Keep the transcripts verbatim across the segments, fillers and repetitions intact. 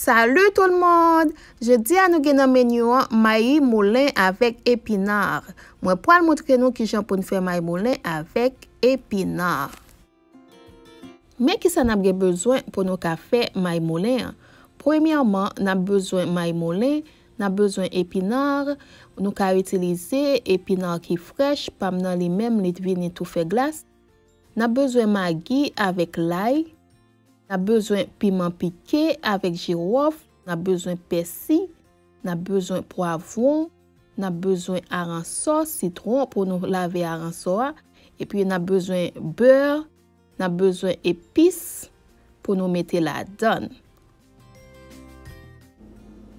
Salut tout le monde! Jodi a nou gen nan meni an mayi moulen avèk epina. Mwen pral montre nou kijan pou n fè mayi moulen avèk epina. Men kisa n ap gen bezwen pou nou ka fè mayi moulen an. Premyèman, n ap bezwen mayi moulen, n ap bezwen epina, nou ka itilize epina ki frèch, pa m nan li menm, li vini tou fè glas. N ap bezwen magi avèk lay. N ap bezwen piman pike avèk jiwòf. N ap bezwen pèsi. N ap bezwen pwavwon. N ap bezwen aransò, sitwon pou nou lave aransò a. Epi n ap bezwen bè. N ap bezwen epis pou nou mete ladan l.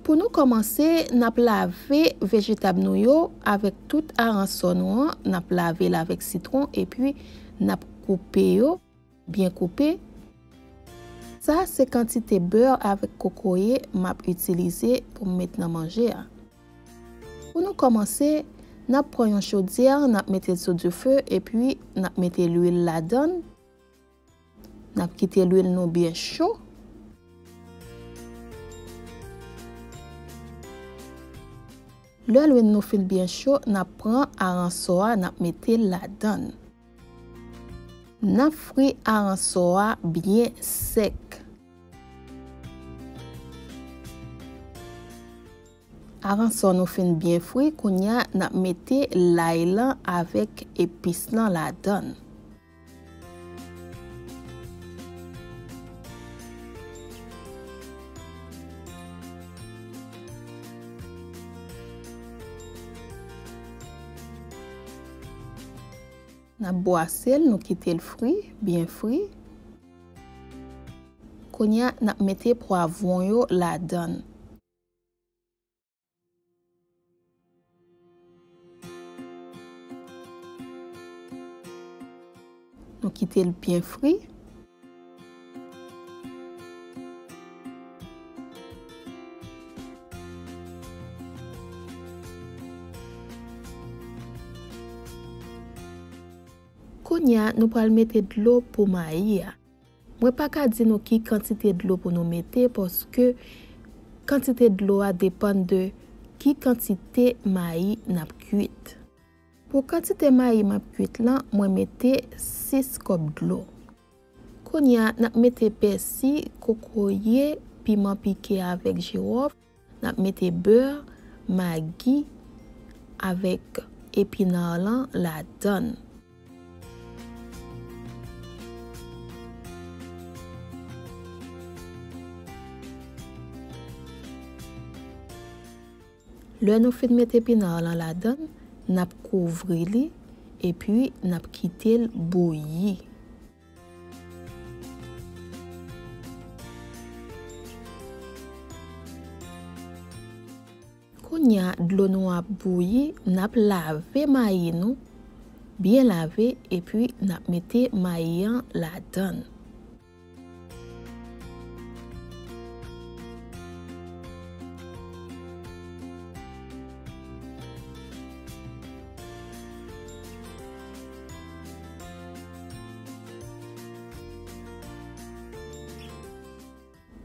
Pou nou kòmanse, n ap lave vejetab nou yo avèk tout aransò nou an. N ap lave l avèk sitwon epi n ap koupe yo byen koupe. Sa se kantite bè avèk kokoye m ap itilize pou m met nan manje a. Pou nou kòmanse, n ap pran yon chodyè, n ap mete l sou dife epi n ap mete lwil ladan l. N ap kite lwil nou byen cho. Lè lwil nou fin byen cho, n ap pran aransò a, n ap mete l ladan l. N ap fri aransò a byen sèk. Aransò nou fin byen fri, kounye a n ap mete lay lan avèk epis lan ladan l. N ap bwase l, nou kite l fri, byen fri. Kounye a, n ap mete pwavwon yo ladan l. Nou kite l byen fri. Kounye a, nou pral mete dlo pou mayi a. Mwen pa ka di nou ki kantite dlo pou nou mete, paske kantite dlo a depann de ki kantite mayi n ap kwit. Pou kantite mayi m ap kwit lan, mwen mete sis kòb dlo. Kounye a, n ap mete pèsi, kokoye, piman pike avèk jiwòf. N ap mete bè, magi avèk epina lan ladan l. Lè nou fin mete epina lan ladan l, n ap kouvri li epi n ap kite l bouyi. Kounye a, dlo nou ap bouyi, n ap lave mayi nou, byen lave, epi n ap mete mayi an ladan l.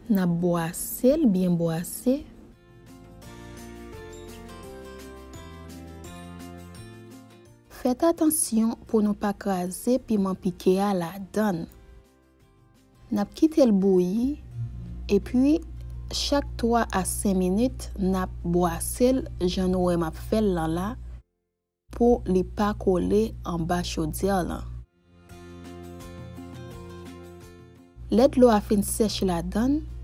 N ap bwase l, byen bwase. Fèt atansyon pou nou pa kraze piman pike a ladan l. N ap kite l bouyi, epi chak twa a senk minit, n ap bwase l jan nou wè m ap fè l lan la, pou li pa kole anba chodyè lan. Lè dlo a fin sèch ladan l,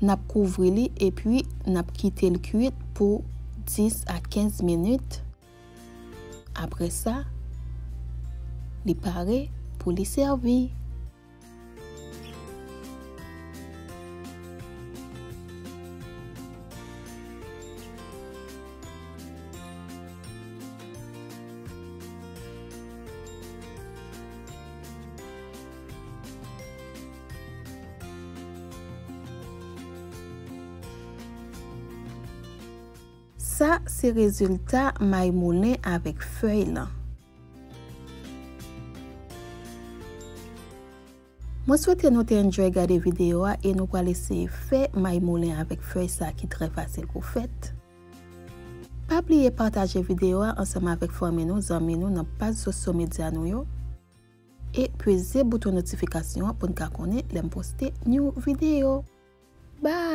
n ap kouvri li epi n ap kite l kwit pou dis a kenz minit. Apre sa, li pare pou li sèvi. Sa se rezilta may moulen avèk fèy lan. M Mwen swete nou te enjoy gade videyo a e nou pral eseye fè may moulen avèk fèy sa ki trè fasil pou fèt. Pa bliye pataje videyo a ansanm avèk fanmi nou, zanmi nou nan paj sosyo medya nou yo. E peze bouton notifikasyon an pou n ka konnen lè m poste new videyo. Bye!